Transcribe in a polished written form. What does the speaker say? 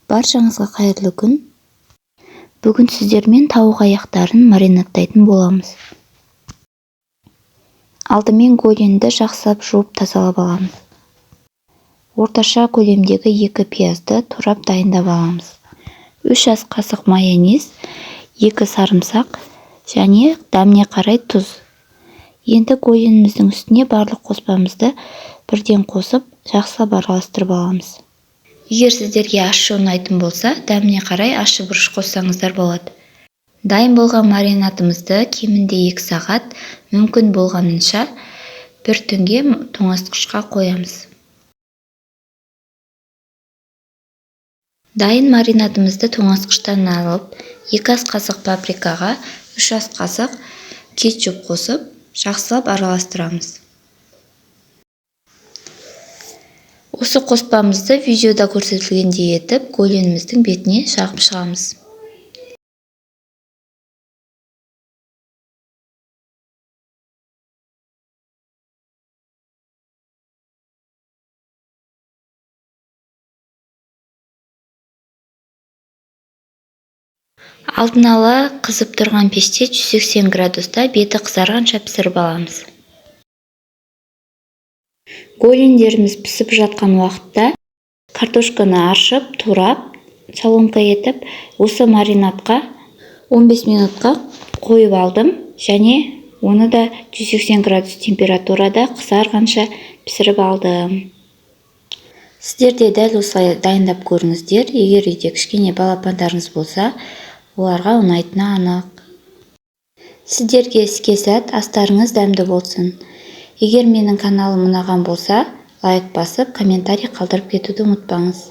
Баршаңызға қайырлы күн. Бүгін сіздермен тауық аяқтарын маринадтайтын боламыз. Алдымен голенді жақсылап жуып тазалап аламыз. Орташа көлемдегі 2 пиязды турап дайындап аламыз. 3 ас қасық майонез, 2 сарымсақ және дәміне қарай тұз. Енді голеніміздің үстіне барлық қоспамызды бірден қосып, жақсылап араластырып аламыз. Егер сіздерге ащы ұнайтын болса, дәміне қарай ащы бұрыш қоссаңыздар болады. Дайын болған маринадымызды кемінде 2 сағат, мүмкін болғанынша бір түнге тоңазытқышқа қоямыз. Дайын маринадымызды тоңазытқыштан алып, 2 ас қасық паприкаға 3 ас қасық кетчуп қосып, жақсылап араластырамыз. Осы қоспамызды видеода көрсетілгендей етіп, голеніміздің бетіне жағып шығамыз. Алдын ала қызып тұрған пеште 180 градуста беті қызарғанша пісіріп аламыз. Голендеріміз пісіп жатқан уақытта картошканы аршып, турап, соломка етіп, осы маринадқа 15 минутқа қойып алдым және оны да 180 градус температурада қызарғанша пісіріп алдым. Сіздер де дәл осылай дайындап көріңіздер. Егер үйде кішкене балапандарыңыз болса, оларға ұнайтыны анық. Сіздерге іске сәт, астарыңыз дәмді болсын. Егер менің каналым ұнаған болса, лайк басып, комментарий қалдырып кетуді ұмытпаңыз.